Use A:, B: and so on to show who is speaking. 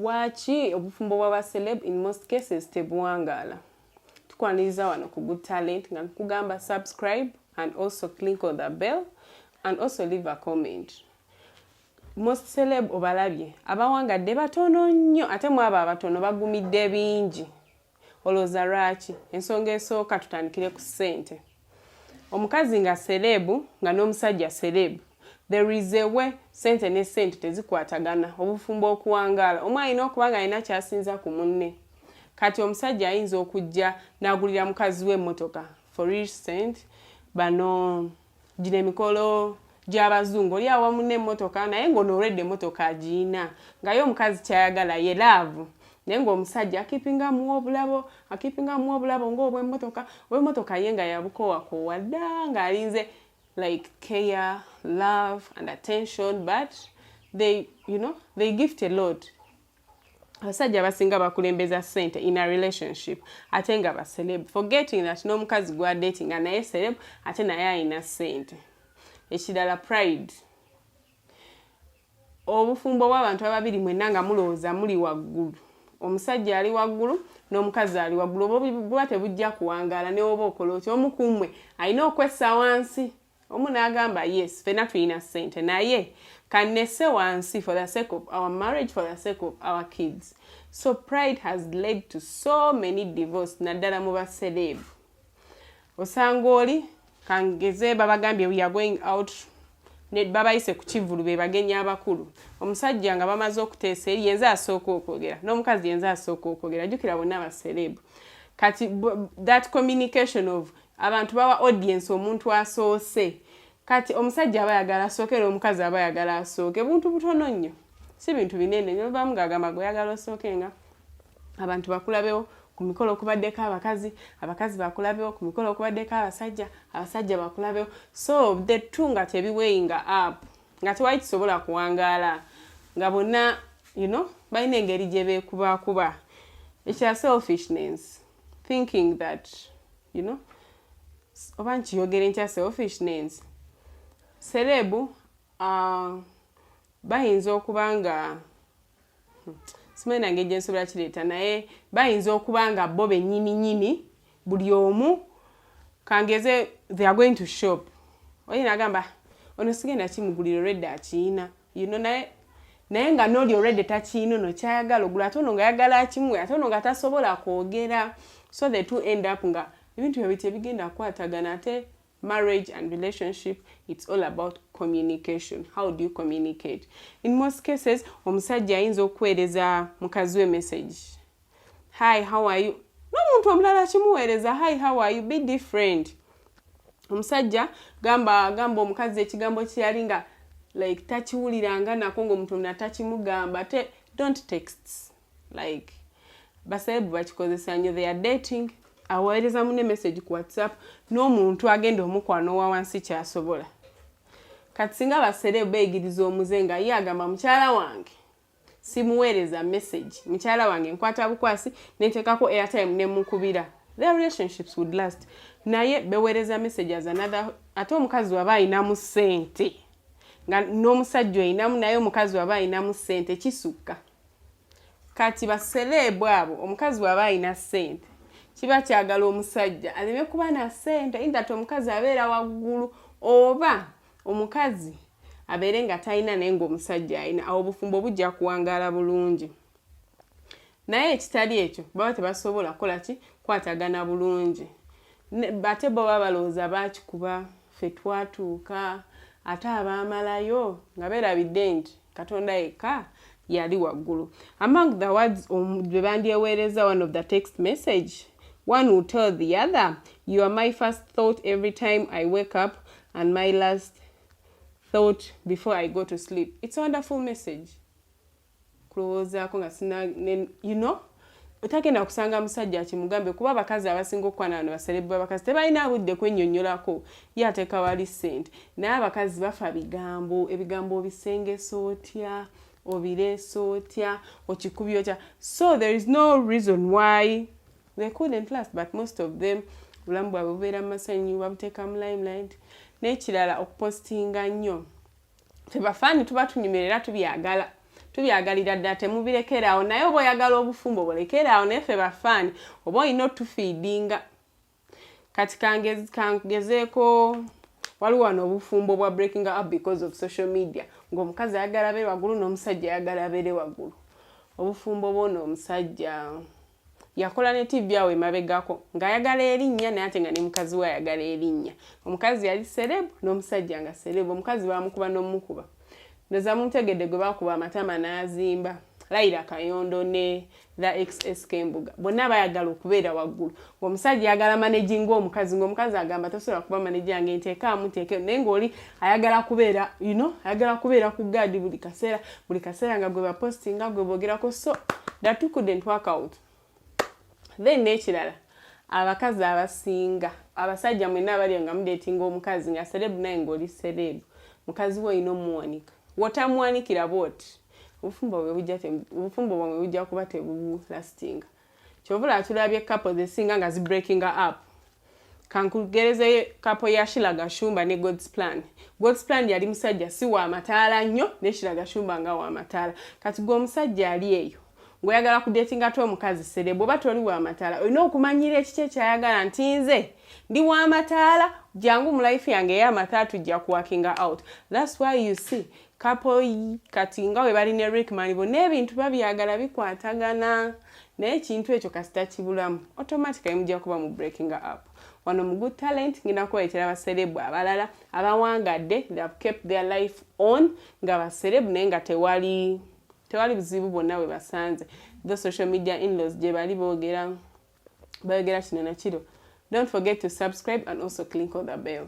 A: Lwaki obufumbo bw'aba celeb in most cases tebuwangaala? Tukwaniriza wano ku Good Talent nga nkugamba subscribe and also click on the bell and also leave a comment. Most celeb obalabye abawangadde batono nnyo, ate mu abo abatono bagumidde bingi. Olowooza lwaki? Ensonga esooka, tutandikire ku ssente. Omukazi nga celeb nga n'omusajja celeb, there is a way sente ne sente tezikwatagana. Obufumbo okuwangaala, omu alina okuba nga alina kyasinza ku munne. Kati omusajja ayinza okujja n'agulira mukazi we emmotoka. For instance, bano gino emikolo gy'abazungu, oli awamu n'emmotoka, naye ng'ono olwedde emmotoka agiyina, nga ye omukazi kyayagala ye love, naye ng'omusajja akeepinga muwa obulabo, akeepinga muwa obulabo ng'obwemmotoka, obwemmotoka ye nga yabukoowakoowa dda, ng'alinze like care, love and attention. But they you know they gift a lot. Abasajja abasinga bakulembeza ssente in a relationship, ate nga ba celeb, forgetting that n'omukazi gw'adatinga naye celeb, ate naye alina ssente. Ekirala, pride. Obufumbo bw'abantu ababiri mwenna nga mulowooza muli waggulu, omusajja ali waggulu n'omukazi ali waggulu, oba buba tebujja kuwangaala. Ne woba okola otya, omu ku mmwe alina okwessa wansi, omu n'agamba, "Yes, ffenna tulina ssente, naye kannesse wansi for the sake of our marriage, for the sake of our kids." So pride has led to so many divorce, naddala mu ba celeb. Osanga oli, kangeze, babagambye, "We are going out," babayise ku kivulu, be bagenyi abakulu. Omusajja nga bamaze okuteesa, eri yenze asooka okwogera, n'omukazi yenze asooka okwogera. Jjukira bonna ba celeb. Kati that communication of abantu bawa audience omuntu asoose. Kati omusajja aba ayagala asooke era omukazi aba ayagala asooke. Buntu butono nnyo, si bintu binene. Nyobamu ng'agamba, "Gwe oyagala osooke nga abantu bakulabewo ku mikolo okubaddeko abakazi, abakazi bakulabewo ku mikolo okubaddeko abasajja, abasajja bakulabewo." So the two nga tebiweighinga up, nga tewali kisobola kuwangaala, nga bonna balina engeri gye beekubakuba. Ekya selfishness, thinking that oba nkiyogere ntya, selfishness, celeb bayinza okuba nga simanyi nange gye nsobola kireeta, naye bayinza okuba nga bo bennyini nyini buli omu, kangeze, they are going to shop, oyi nagamba, "Ono sigenda kimugulira, olwedde akiina," naye nga noli olwedde takiina, ono kyayagala ogula, ate ono ngaayagala akimuwe, ate ono nga tasobola kwogera. So the two end up nga ebintu byabwe tebigenda kukwatagana. Ate marriage and relationship, it's all about communication. How do you communicate? In most cases, omusajja ayinza okuweereza mukazi we message, "Hi, how are you?" N'omuntu omulala akimuweereza, "Hi, how are you?" Be different. Omusajja gamba gamba omukazi ekigambo kyeyali nga like takiwuliranga nako, ngaomuntu omulala takimugamba. Ate don't text. Like ba celeb bakikozesa nnyo. They are dating, aweereza munne message ku WhatsApp, n'omuntu agenda omukwano wa wansi kyasobola. Kati singa ba celeb beeyigiriza omuze nga ye agamba, "Mukyala wange simuweereza message, mukyala wange nkwata bukwasi nenteekako airtime nemukubira," their relationships would last. Naye beweereza message as another. Ate omukazi waba ayinamu ssente nga n'omusajja oyinamu, naye omukazi waba ayinamu ssente kisukka. Kati ba celeb abo, omukazi waba ayina ssente kiba kyagala omusajja aleme kuba na ssente, in that omukazi abeera waggulu, oba omukazi abeere nga talina naye ng'omusajja alina. Awo obufumbo bujja kuwangaala bulungi. Naye ekitali ekyo, baba tebasobola kukola ki, kwatagana bulungi. Ate bo baba balowooza baakikuba, ffe twatuuka, ate abaamalayo nga beerabidde nti Katonda yekka yali waggulu. Among the words bwe bandyeweereza, one of the text message, one will tell the other, "You are my first thought every time I wake up and my last thought before I go to sleep." It's a wonderful message. Kulowoozaako nga sina otagenda kusanga musajja akimugambe, kuba abakazi abasinga okukwana bano ba celeb, abakazi tebalina budde kwennyonnyolako, ye ateeka wali ssente. Naye abakazi bafa bigambo, ebigambo obisengesa otya, obireesa otya, okikubya otya? So there is no reason why they couldn't last, but most of them obulamu bwabwe bubeera mu masanyu, babuteeka mu limelight. N'ekirala, okupostinga nnyo. Tebafaani tuba tunyumira era tubyagala, Tubyagalira ddala, temubirekeraawo. Naye oba oyagala obufumbo bulekeraawo, naye ffe bafaani oba olina otufeedinga. Kati kangezeeko, waliwo wano obufumbo bwa breaking up because of social media, ng'omukazi ayagala abeere waggulu n'omusajja ayagala abeere waggulu. Obufumbo bwona, omusajja yakola ne TV awo emabegako ng'ayagala erinnya, naye ate nga ne mukazi we ayagala erinnya. Omukazi yali celeb n'omusajja nga celeb. Omukazi bamukuba n'omukuba, ndoza muntegedde gwe bakuba amatama n'azimba, Laira Kayondo ne the xsk Mbuga. Bonna bayagala okubeera waggulu. Ng'omusajja ayagala managinga omukazi, ng'omukazi agamba, "Tosobola kuba manager yange, nteekaamu nteeke." Naye ng'oli ayagala kubeera ayagala kubeera ku guard buli kaseera, buli kaseera nga gwe bapostinga, gwe boogerako. So that two couldn't work out. Then n'ekirala, abakazi abasinga, abasajja mwenna abali nga mudatinga omukazi nga celeb, naye ng'oli celeb, mukazi we olina omuwanika. Wotamuwanikira bwoti, obufumbo bwamwe bujja kuba tebulastinga. Kyova tulabye couple ezisinga nga zibreakinga up. Kankugereze couple ya Sheilah Gashumba ne God's Plan. God's Plan yali musajja si wa mataala nnyo, ne Sheilah Gashumba nga wa mataala. Kati gwe omusajja ali eyo ng'oyagala kudatinga te omukazi celeb, oba toli wa mataala, olina okumanyira ekiki ekyayagala nti, "Nze ndi wa mataala, jangu mu life yange ey'amataala, tujja kuworkinga out." That's why you see couple kati nga we bali ne Rickman, bonna ebintu babyagala bikwatagana, naye ekintu ekyo kasita kibulamu, automatically mujja kuba mu breaking up. Wano mu Good Talent ngenda kubaleetera baceleb abalala abawangadde. They have kept their life on nga baceleb, naye nga tewali buzibu bwonna bwe basanze. The social media inlaws gye bali boogera, bayogera kino nakiro. Don't forget to subscribe and also click on the bell.